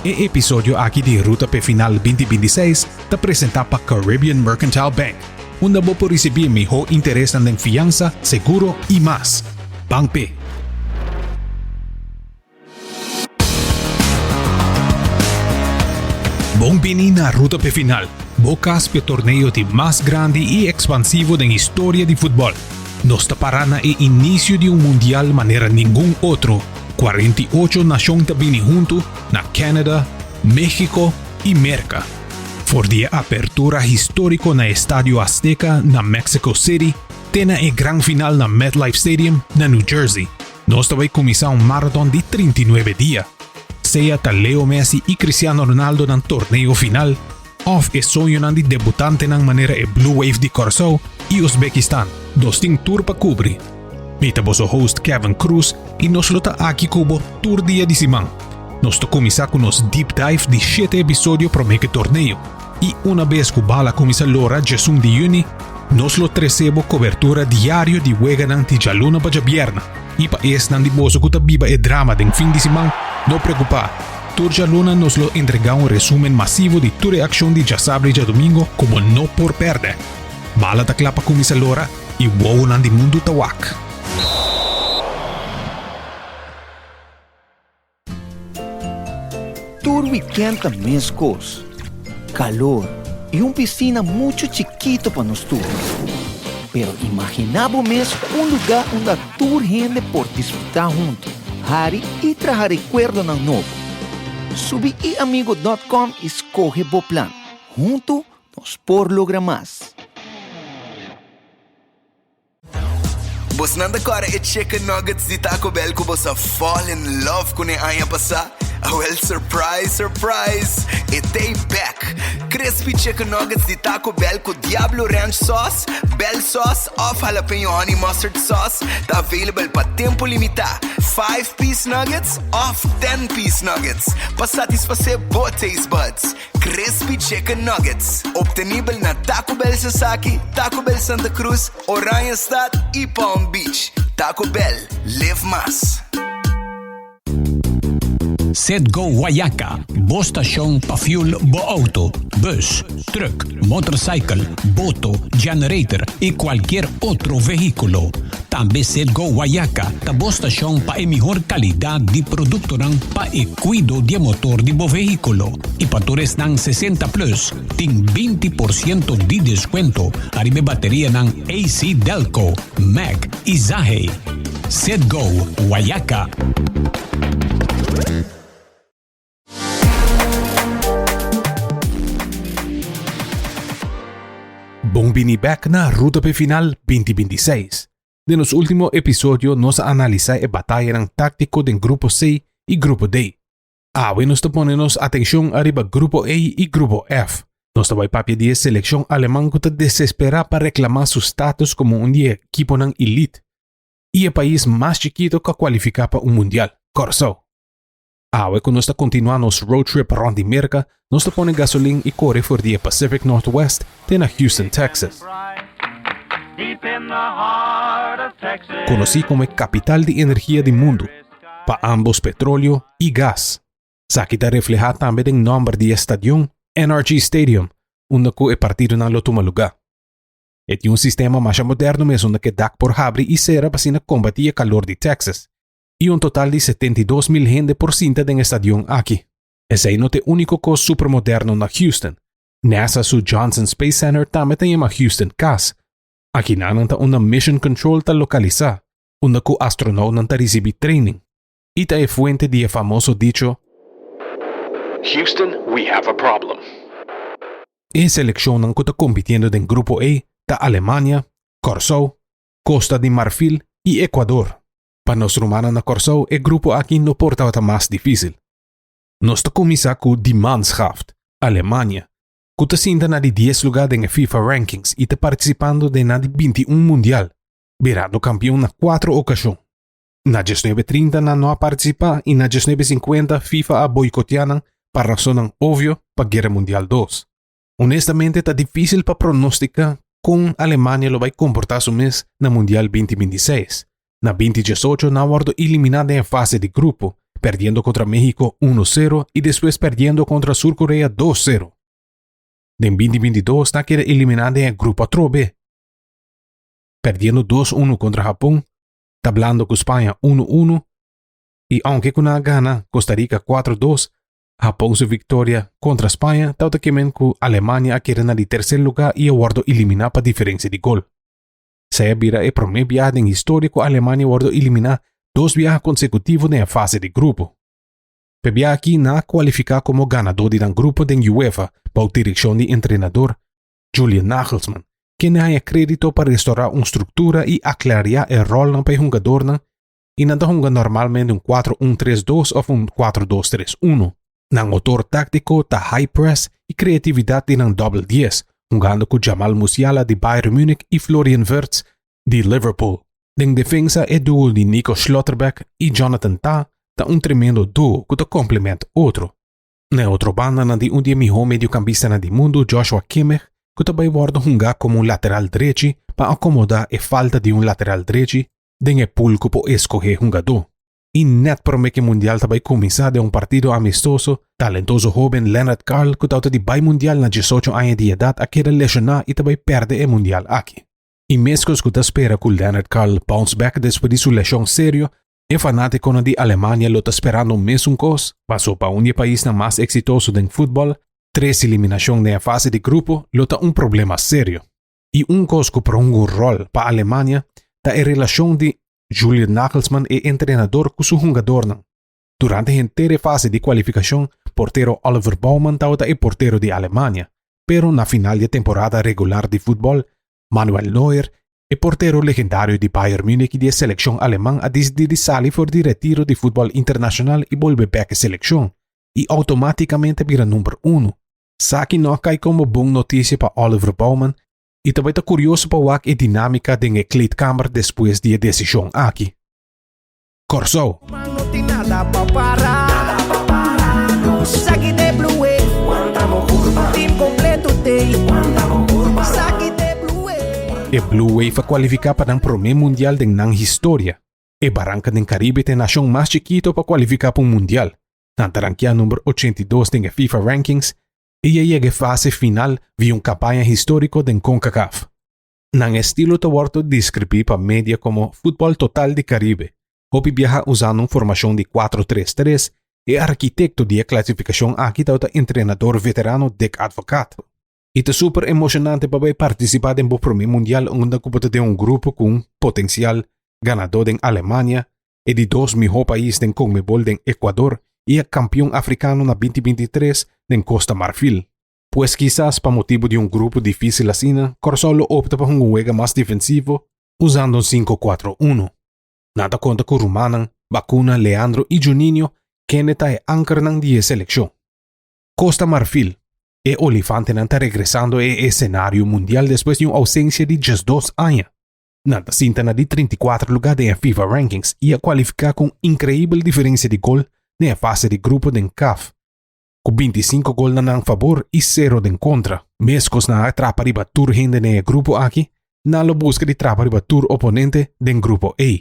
E episodio aki di Ruta p'e Final 2026 ta presenta pa Caribbean Mercantile Bank, unda bo por ricibi e miho interesnan den fiansa, seguro y mas. Ban p'e! Bon bini na Ruta p'e Final, bo cas p'e torneo di mas grandi y expansivo den historia di futbol. Nos ta para na e inicio di un mundial manera ningun otro, 48 nacion ta bini hunto na Canada, Mexico y Merca. For di e apertura historico na Estadio Azteca na Mexico City te na e gran final na MetLife Stadium na New Jersey, nos ta bay cuminsa un marathon di 39 dia. Sea ta Leo Messi y Cristiano Ronaldo nan torneo final, Òf e soñonan di debutantenan manera e Blue Wave di Kòrsou i Uzbekistan. Nos tin tur pa kubri. Mi ta boso host Kevin Cruz i nos lo ta aki ku bo tur dia di siman. Nos ta kuminsá ku nos deep dive di shete episodio promé ku e torneo. I una bes ku bala kuminsá lora djesun di yüni, nos lo trese bo kobertura diario di weganan di djaluna pa djabièrna. I pa esnan di boso ku ta biba e drama den fin di siman, no preokupá! Tur djaluna nos lo entregá un resumen masivo di tur e akshon di djasabra i djadumingo ku bo no por pèrdè. Bala ta kla pa kuminsá lora i wowonan di mundu ta wak. Tur wikènt ta meskos, kalor i un pisina muchu chikito pa nos tur. Pero imaginá bo mes un lugá unda tur hende por disfrutá huntu. Hari i traha rekuerdonan nobo. Subi iamigo dòt kòm i skohe bo plan. Huntu nos por logra mas. Bosnan ta kòrda e chicken nuggets di Taco Bell ku bos a fall in love kuné aña pasá? Awel surprise surprise, e t'ei bèk! Crispy chicken nuggets di Taco Bell ku Diablo Ranch sauce, Bell sauce òf Jalapeño Honey Mustard sauce ta available pa tempu limitá, five piece nuggets òf ten piece nuggets, pa satisfasé bo taste buds. Crispy Chicken Nuggets, obtenibel na Taco Bell Sasaki, Taco Bell Santa Cruz, Oranjestad i Palm Beach. Taco Bell, live mas! Citgo Guayaca, bo stashon pa fuel bo auto, bus, truck, motorcycle, boto, generator y cualkier otro vehiculo. Tambe Citgo Guayaca ta bo stashon pa e mihor calidad di productonan pa e cuido di e motor di bo vehiculo. Y pa tur esnan 60 plus tin 20 por ciento di descuento ariba e baterianan AC Delco, Mack y Zahe. Citgo Guayaca. Bon bini bek na Ruta p'e Final 2026. Den nos ultimo episodio nos a analisá e batayanan táktiko den Grupo C i Grupo D. Awe nos ta pone nos atenshon ariba Grupo E i Grupo F. Nos ta bai papia di e selekshon aleman ku ta desesperá pa reklamá su status komo un di e ekiponan elit i e pais mas chikito ku a kualifiká pa un mundial, Kòrsou. Awe ku nos ta kontinuá nos road trip rònt di Merka, nos ta pone gasolin i kore for di e Pacific Northwest te na Houston, Texas. Konosí komo e kapital di energia di mundu pa ámbos petroleo i gas. Esaki ta reflehá tambe den nòmber di e stadion, NRG Stadium, unda ku e partidonan lo tuma lugá. E tin un sistema masha moderno mes unda ku e dak por habri i sera pa asina kombatí e kalor di Texas. I un total di 72 mil hende por sinta den e stadion aki. Esei no ta e úniko kos supermoderno na Houston. NASA su Johnson Space Center tambe ta yama Houston kas. Akinan ta unda Mission Control ta lokalisá, unda ku astronoutnan ta risibí training. I ta e fuente di e famoso dicho, Houston, we have a problem. E selekshonnan ku ta kompitiendo den Grupo E ta Alemania, Kòrsou, Kosta di Marfil i Ekuador. Pa nos rumannan na Kòrsou e grupo aki no por tabata mas difísil. Nos ta kuminsá ku Die Mannschaft, Alemania, ku ta sinta na di dies lugá den e FIFA Rankings i ta partisipando den na di 21 Mundial, birando kampion na kuatro okashon. Na 1930 nan no a partisipá i na 1950 FIFA a boikoteá nan pa rasonnan obvio pa Guera Mundial dos. Honestamente ta difísil pa pronostiká kon Alemania lo bai komportá su mes na Mundial 2026. Na 2018 nan a wòrdu eliminá den e fase di grupo, perdiendo kontra México 1-0 i despues perdiendo kontra Sur Korea 2-0. Den 2022 nan a keda eliminá den e grupo atrobe, perdiendo 2-1 kontra Hapon, tablando ku Spaña 1-1 i ounke ku nan a gana Costa Rica 4-2, Hapon su viktoria kontra Spaña tabata kemen ku Alemania a keda na di terser lugá i a wòrdu eliminá pa diferensia di gol. Esei a bira e promé biaha den historia ku Alemania wòrdu eliminá dos biaha konsekutivo den e fase di grupo. P'e biaha aki nan a kualifiká komo ganadó di nan grupo den UEFA bou direkshon di entrenador Julian Nagelsmann, kende haña krédito pa restorá un struktura i aklariá e ròlnan pa e hungadornan i nan ta hunga normalmente un 4-1-3-2 òf un 4-2-3-1. Nan motor táktiko ta high press i kreatividat di nan dòbel dies, hungando ku Jamal Musiala di Bayern Munich i Florian Wirtz di Liverpool. Den defensa e duo di Nico Schlotterbeck i Jonathan Tah ta un tremendo duo ku ta komplement otro. Na e otro banda nan tin un di e mihó mediocampistanan di mundu Joshua Kimmich ku ta bai wòrdu hungá komo un lateral drechi pa akomodá e falta di un lateral drechi den e pool ku por eskohé hungadó. I nèt promé ku e mundial ta bai kuminsá den un partido amistoso, talentoso hóben Lennart Karl ku tabata di bai mundial na diesocho aña di edat a keda leshoná i ta bai pèrdè e mundial aki. I meskos ku ta spera ku Lennart Karl bounce back despues di su leshon serio, e fanátikonan di Alemania lo ta sperando mesun kos, paso pa un di e paisnan mas eksitoso den futbòl, tres eliminashon den e fase di grupo lo ta un problema serio. I un kos ku por hunga un ròl pa Alemania ta e relashon di Julian Nagelsmann e entrenador ku su hungadornan. Durante henter e fase di kualifikashon portero Oliver Baumann tabata e portero di Alemania, pero na final di e temporada regular di futbòl Manuel Neuer, e portero legendario di Bayern Munich i di e selekshon aleman a disidí di sali for di retiro di futbòl internashonal i bolbe bèk e selekshon i outomátikamente bira number unu. Saki no a kai komo bon notisia pa Oliver Baumann i ta bai ta kurioso pa wak e dinámika den e kleedkamer despues di e desishon aki. Kòrsou. E Blue Wave a kualifiká pa nan promé mundial den nan historia. E baranka den Karibe ta e nashon mas chikito pa kualifiká pa un mundial. Nan ta rankiá number 82 den e FIFA Rankings i a yega e fase final via un kampaña históriko den Concacaf. Nan estilo ta wòrdu deskribí pa media komo futbòl total di Karibe, hopi biaha usando un formashon di 4-3-3. E arkitekto di e klasifikashon aki tabata entrenador veterano Dick Advocaat. I ta super emoshonante pa bai partisipá den bo promé mundial unda ku bo ta den un grupo ku un potensial ganadó den Alemania, e di dos mihó pais den Conmebol den Ecuador i e kampion afrikano na 2023 den Costa Marfil. Pues kisas pa motibu di un grupo difísil asina, Kòrsou lo opta pa hunga un wega mas defensivo usando un 5-4-1. Nan ta konta ku rumannan, Bacuna, Leandro i Juninho, kende ta e ankernan di e selekshon. Costa Marfil, E olifantenan ta regresando e esenario mundial despues di un ousensia di 12 aña. Nan ta sinta na di 34 lugá den e FIFA Rankings i a kualifiká ku un inkreibel diferensia di gol den e fase di grupo den CAF, ku 25 gol na nan fabor i sero den kontra. Meskos nan a trapa riba tur hende den e grupo aki, nan lo buska di trapa riba tur oponente den grupo A.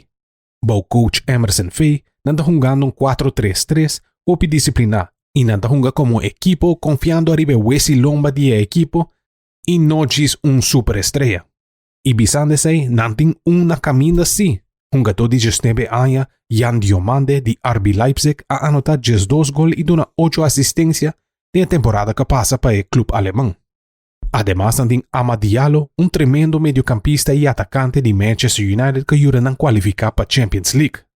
Bou coach Emerson Fey nan ta hungando un 4-3-3 hopi disipliná i nan ta hunga komo un ekipo konfiando ariba e wesi lomba di e ekipo i no djis un superestrea. I bisando esei nan tin un na kaminda sí, hungadó di 19 aña Yan Diomande di RB Leipzig a anotá 12 gol i duna ocho asistensia den e temporada ku a pasa pa e klup aleman. Ademas nan tin Amad Diallo, un tremendo mediocampista i atakante di Manchester United ku a yuda nan kualifiká pa Champions League.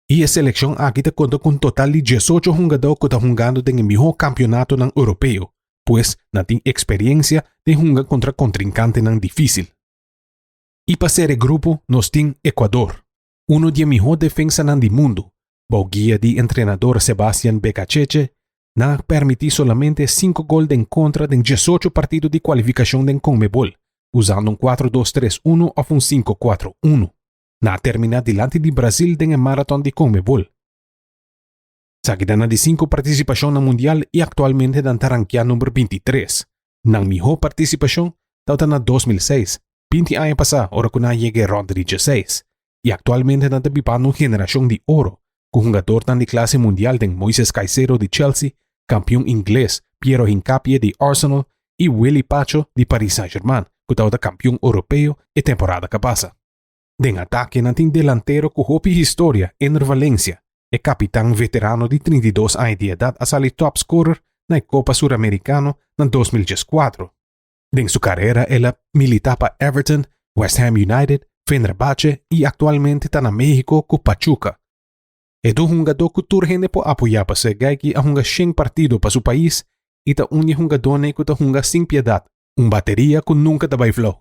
I e selekshon aki ta konta ku un total di 18 hungadó ku ta hungando den e mihó kampionatonan europeo, pues nan tin eksperiensia den hunga kontra kontrinkantenan difísil. I pa sera e grupo nos tin Ecuador, uno di e mihó defensanan di mundu, bou guia di entrenador Sebastian Beccacece, nan a permití solamente sinku gol den kontra den 18 partido di kualifikashon den Conmebol, usando un 4-2-3-1 òf un 5-4-1. Nan a terminá dilanti di Brasil den e maraton di Conmebol. Esaki ta nan di sinku partisipashon na Mundial i aktualmente nan ta rankiá number 23. Nan mihó partisipashon tabata na 2006, 20 aña pasá ora ku nan a yega e rònda di 16. I aktualmente nan ta bibando un generashon di oro. ku hungadornan di klase mundial den Moises Caicedo di Chelsea, kampion ingles Piero Hincapie di Arsenal i Willy Pacho di Paris Saint-Germain ku tabata kampion oropeo e temporada ku a pasa. Den atake nan tin delantero ku hopi historia Enner Valencia, e kapitan veterano di 32 aña di edat a sali topscorer na e Kopa Suramerikano na 2014. Den su karera el a militá pa Everton, West Ham United, Fenerbahce i aktualmente ta na Mexico ku Pachuca. E ta un hungadó ku tur hende por apoyá pasó e gaiky a hunga shen partido pa su pais i ta un di e hungadónan ku ta hunga sin piedat, un bateria ku nunka ta bai flou.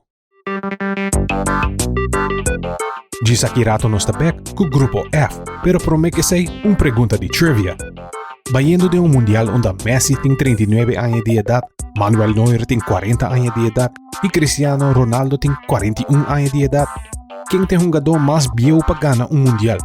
Djis aki rato nos ta bek ku Grupo F, pero promé k'esei un pregunta di trivia. Bayendo den un mundial unda Messi tin 39 aña di edat, Manuel Neuer tin 40 aña di edat i Cristiano Ronaldo tin 41 aña di edat, ken ta e hungadó mas bieu pa gana un mundial?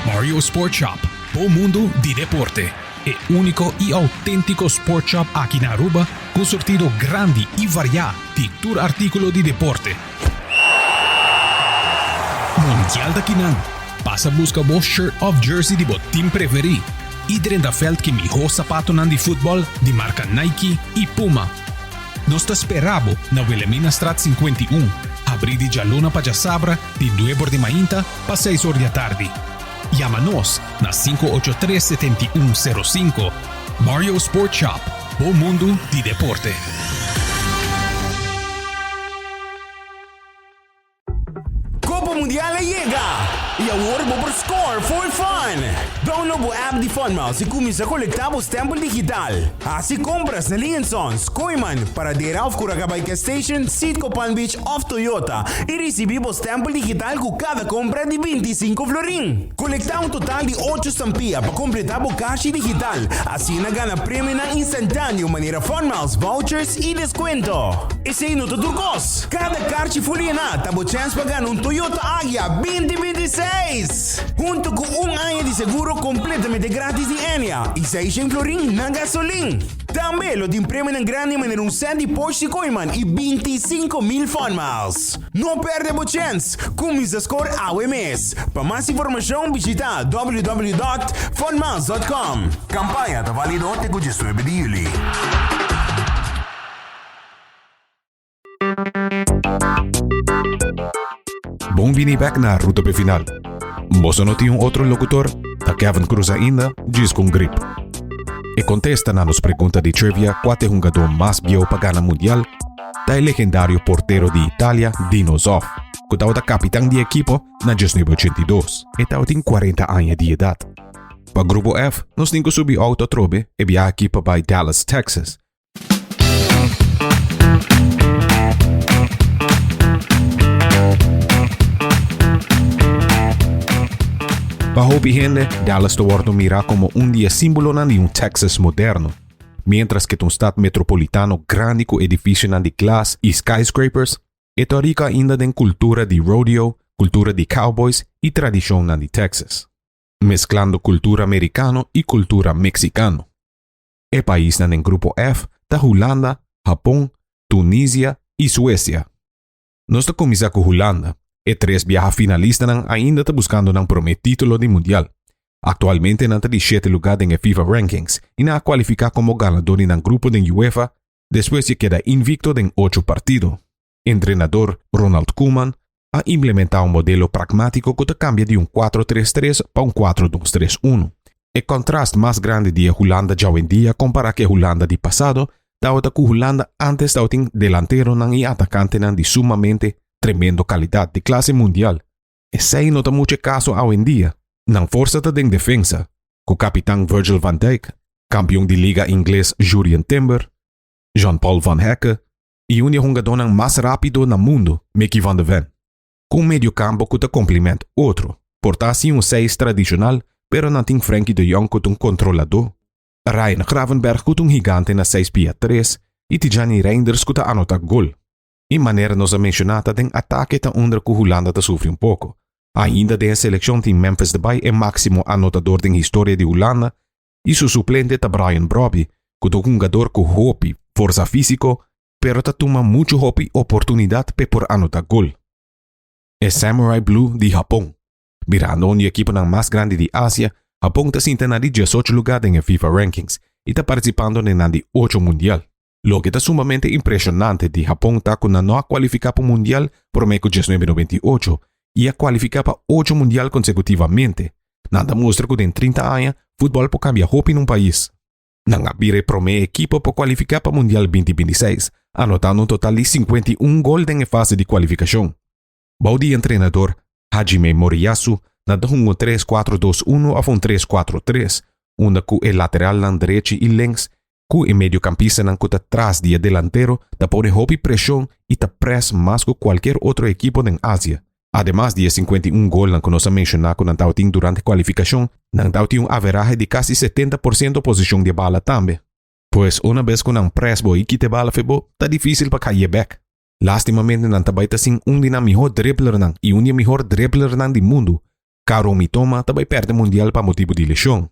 Mario Sport Shop, bo mundu di deporte. E úniko i outéntiko sport shop aki na Aruba ku surtido grandi i variá di tur artíkulo di deporte. Mundial ta kinan! Pasa buska bo shirt òf jersey di bo tim preferí i drenta vèlt ku mihó sapatonan di futbòl di marka Nike i Puma. Nos ta spera bo na Wilhelminastraat 51, habrí di djaluna pa djasabra di nuebe or di mainta pa seis or di atardi. Yama nos na 583 7105. Mario Sport Shop, bo mundu di deporte. Copa Mundial a yega! Y awor bo por score for fun! Download bo app di FunMiles y cuminsa colecta bo stempel digital. Haci compras na Lee Sons, Kooyman, Paradera of Curacabay Gas Station, Citgo Palm Beach of Toyota y ricibi bo stempel digital cu cada compra di 25 florin. Colecta un total di ocho stampia pa completa bo cashi digital, asina gana premionan instantaneo manera FunMiles vouchers y descuento. Esey no ta tur cos! Kada karchi fuliená ta bo chèns pa gana un Toyota Agya 2026! Hunto ku un aña di seguro kompletamente gratis di Enya i seishen florin na gasolin. Tambe lo tin premionan grandi manera un sèt di Porsche Kooiman i 25,000 Fun Miles. No pèrdè bo chèns! Kuminsá skor awe mes! Pa mas informashon bishitá www.funmiles.com. Kampaña ta válido te ku 19 di yüli. Bon bini bek na Ruta pe Final. Boso no tin un otro locutor? Ta Kevin Cruz ainda, djis con grip. E contesta na nos pregunta di trivia cua ta e hungador mas bieu pa gana mundial ta e legendario portero di Italia Dino Zoff, cu tabata capitan di e ekipo na 1982. E tabatin 40 aña di edad. Pa Grupo F nos tin cu subi auto atrobe e biaha aki pa bay Dallas, Texas. Pa hopi hende, Dallas ta wòrdu mirá komo un di e símbolonan di un Texas moderno. Miéntras ku ta un stat metropolitano grandi ku edifisionan di glas i skyscrapers, e ta riko ainda den kultura di rodeo, kultura di cowboys i tradishonnan di Texas, mesklando kultura merikano i kultura meksikano. E paisnan den Grupo F ta Hulanda, Hapon, Tunisia i Suesia. Nos ta kuminsá ku Hulanda. E tres biaha finalistanan ainda ta buskando nan promé título di mundial. Aktualmente nan ta di shete lugá den e FIFA Rankings i nan a kualifiká komo ganadó di nan grupo den UEFA despues di keda invikto den ocho partido. Entrenador Ronald Koeman a implementá un modelo pragmátiko ku ta kambia di un kuatro tres tres pa un kuatro dos tres unu. E kontrast mas grandi di e Hulanda djawendia kompará ku e Hulanda di pasado tabata ku Hulanda ántes tabatin delanteronan i atakantenan di sumamente tremendo kalidat di klase mundial. Esei no ta muchu e kaso awendia. Nan forsa ta den defensa, ku kapitan Virgil van Dijk, kampion di liga ingles Jurrien Timber, Jean-Paul van Hecke i un di e hungadónan mas rápido na mundu, Micky van de Ven. Ku un mediokampo ku ta kompliment otro. Por ta sin un seis tradishonal, pero nan tin Frenkie de Jong ku ta un kontroladó, Ryan Gravenberch ku ta un higante na seis pia tres i Tijjani Reijnders ku ta anotá gol. I manera nos a menshoná ta den atake ta unda ku Hulanda ta sufri un poko. Ainda den e selekshon tin Memphis Depay e máksimo anotador den historia di Hulanda i su suplente ta Brian Brobbey ku ta un hungador ku hopi forsa físiko. pero ta tuma muchu hopi oportunidat p'e por anotá gol. E Samurai Blue di Hapon. Mirando un di ekiponan mas grandi di Asia, Hapon ta sinta na di diesocho lugá den e FIFA Rankings i ta partisipando den nan di ocho Mundial. Loke ta sumamente impreshonante di Hapon ta ku nan no a kualifiká pa Mundial promé ku diesnuebe 98 i a kualifiká pa ocho Mundial konsekutivamente. Nan ta mustra ku den 30 aña futbòl por kambia hopi na un pais. Nan a bira e promé ekipo pa kualifiká pa Mundial 2026, anotando un total di 51 gol den e fase di kualifikashon. Bou di entrenador Hajime Moriyasu, nan ta hunga un tres kuatro dos unu òf un tres kuatro tres, unda ku e lateralnan drechi i links ku e mediocampistanan ku ta tras di e delantero ta pone hopi preshon i ta press mas ku kualkier otro ekipo den Asia. Ademas di e 51 golnan ku nos a menshoná ku nan tabatin durante kualifikashon, nan tabatin un averahe di kasi 70% posishon di e bala tambe. Pues una bes ku nan press bo i kita e bala fe bo, ta difísil pa kai e bèk. Lástimamente nan ta bai ta sin un di nan mihó dribblernan i un di e mihor dribblernan di mundu, Kaoru Mitoma ta bai pèrdè mundial pa motibu di leshon.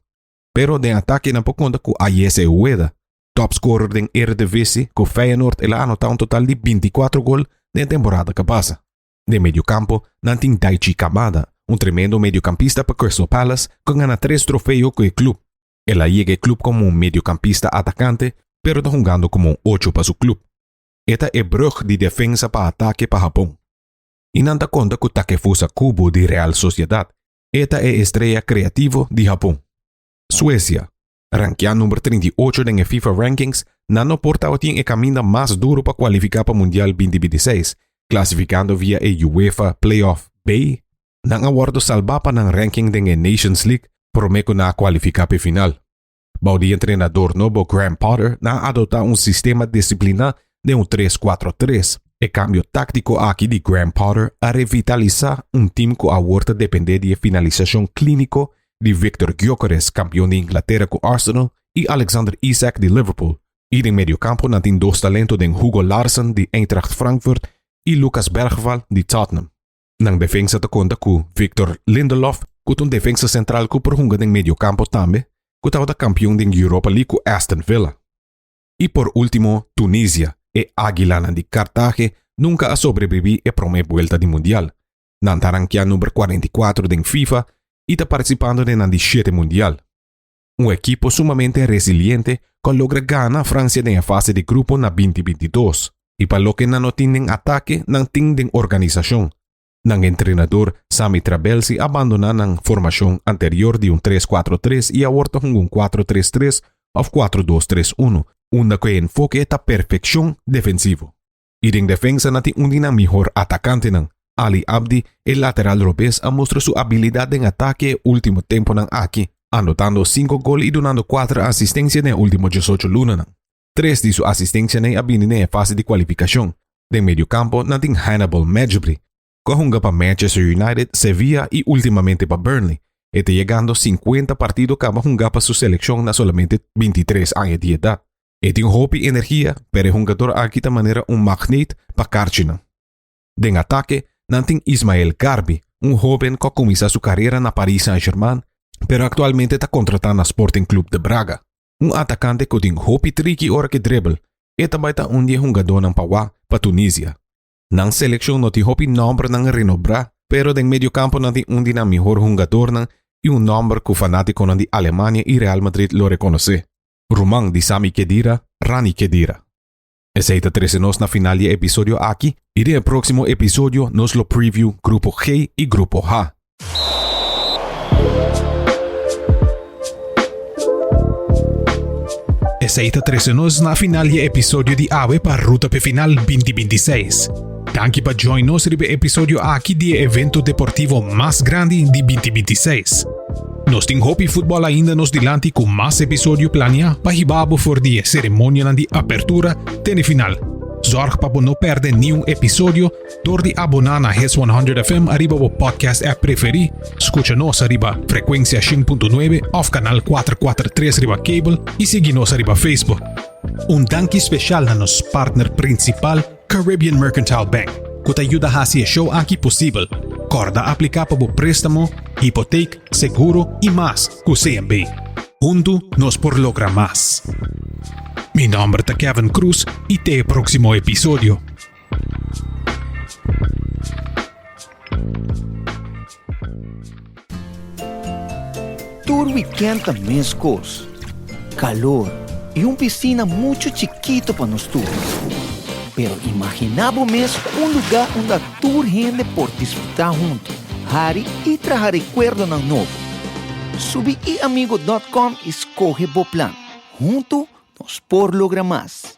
Pero den atake nan por konta ku Ayese Ueda, top scorer den Eredivisie ku Feyenoord el a anotá un total di 24 gol den e temporada ku a pasa. Den mediokampo nan tin Daichi Kamada, un tremendo mediokampista pa Crystal Palace ku a gana tres trofeo ku e klup. El a yega e klup komo un mediokampista atakante pero ta hungando komo un ocho pa su klup. E ta e brug di defensa pa atake pa Hapon. I nan ta konta ku Takefusa Kubo di Real Sociedad. E ta e estrea kreativo di Hapon. Suecia, rankeá number 38 den e FIFA Rankings, nan no por tabatin e kaminda mas duru pa kualifiká pa Mundial 2026, klasifikando via e UEFA Play-Off B. Nan a wòrdu salbá pa nan ranking den e Nations League promé ku nan a kualifiká pa e final. Bou di entrenador nobo Graham Potter nan a adoptá un sistema disipliná den un tres kuatro tres. E kambio táktiko aki di Graham Potter a revitalisá un tim ku awor ta dependé di e finalisashon klíniko di Viktor Gyökeres, kampion di Inglatera ku Arsenal, i Alexander Isak di Liverpool. I den mediokampo nan tin dos talento den Hugo Larsson di Eintracht Frankfurt i Lucas Bergvall di Tottenham. Nan defensa ta konta ku Victor Lindelof, ku ta un defensa sentral ku por hunga den mediokampo tambe, ku tabata kampion den Europa League ku Aston Villa. I por ultimo Tunisia, e Aguilanan di Carthage nunka a sobrebibí e promé buelta di Mundial. Nan ta rankiá number 44 den FIFA i ta partisipando den nan di shete Mundial. Un ekipo sumamente resiliente ku a logra gana Fransia den e fase di grupo na 2022. I pa loke nan no tin den atake, nan tin den organisashon. Nan entrenador Sami Trabelsi a bandoná nan formashon anterior di un tres kuatro tres i awor ta hunga un kuatro tres tres òf kuatro dos tres unu, unda ku e enfoke ta perfekshon defensivo. I den defensa nan tin un di nan mihor atakantenan, Ali Abdi, e lateral robes a mustra su abilidat den atake e ultimo temponan aki, anotando sinku gol i dunando kuater asistensia den e ultimo diesocho lunanan. Tres di su asistensianan a bini den e fase di kualifikashon. Den mediokampo nan tin Hannibal Mejbri, ku a hunga pa Manchester United, Sevilla i ultimamente pa Burnley. E ta yegando 50 partido kaba hunga pa su selekshon na solamente 23 aña di edat. E tin hopi energia, pero e hungador aki ta manera un magneet pa karchinan. Den atake, nan tin Ismael Garbi, un hoben ku a kuminsá su karera na Paris Saint-Germain, pero aktualmente ta kontratá na Sporting Club de Braga. Un atakante ku tin hopi triki ora ke dribbel, e ta bai ta un di e hungadónan pa wak pa Tunisia. Nan selekshon no tin hopi nòmbernan renobrá, pero den mediokampo nan tin un di nan mihor hungadornan i un nòmber ku fanátikonan di Alemania i Real Madrid lo rekonosé, ruman di Sami Khedira, Rani Khedira. Esei ta trese nos na final di e episodio aki i den e próksimo episodio nos lo preview Grupo G i Grupo H. Esei ta trese nos na final di e episodio di awe pa Ruta p'e Final 2026. Danki pa join nos riba e episodio aki di e evento deportivo mas grandi di 2026. Nos tin hopi futbòl ainda nos dilanti ku mas episodio planiá pa hiba bo for di e seremonianan di apertura te na e final. Zòrg pa bo no pèrdè niun episodio dor di aboná na Hits 100 FM ariba bo podcast app preferí, skucha nos ariba frekuensia 100.9 òf kanal 443 riba kabel i sigui nos ariba Facebook. Un danki speshal na nos partner prinsipal Caribbean Mercantile Bank, ku ta yuda hasi e show aki posibel. Kòrda apliká pa bo préstamo, hipotek, seguro i mas ku CMB. Huntu nos por logra mas. Mi nomber ta Kevin Cruz y te e proximo episodio. Tur weekend ta mescos. Calor y un piscina mucho chikito pa nos tur. Pero imagina bo mes un lugar unda tur hende por disfruta hunto, hari y traha recuerdonan nobo. Subi iamigo dot com y scoge bo plan. Hunto nos por logra mas.